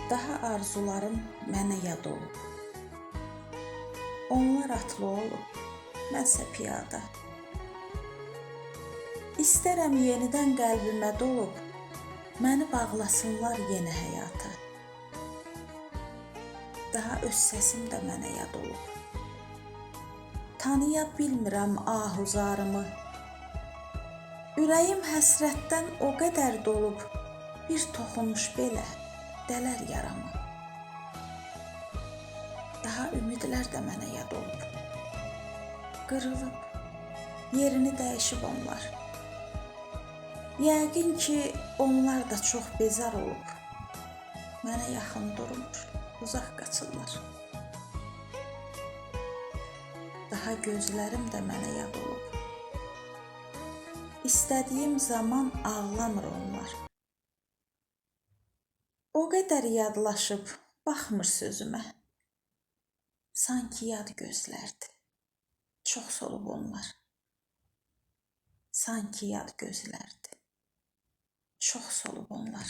Daha arzularım mənə yad olub. Onlar atlı olub, mənsə piyada. İstərəm yenidən qəlbimə dolub, məni bağlasınlar yenə həyata. Daha öz səsim də mənə yad olub. Tanıya bilmirəm ahuzarımı. Ürəyim həsrətdən o qədər dolub, bir toxunuş belə dələr yaramı. Daha ümidlər də mənə yad olub. Qırılıb, yerini dəyişib onlar. Yəqin ki, onlar da çox bezar olub. Mənə yaxın durmur, uzaq qaçırlar. Daha gözlərim də mənə yad olub. İstədiyim zaman ağlamır onlar. O qədər yadlaşıb, baxmır sözümə. Sanki yad gözlərdir. Çox solub onlar. Sanki yad gözlərdir. Çox solub onlar.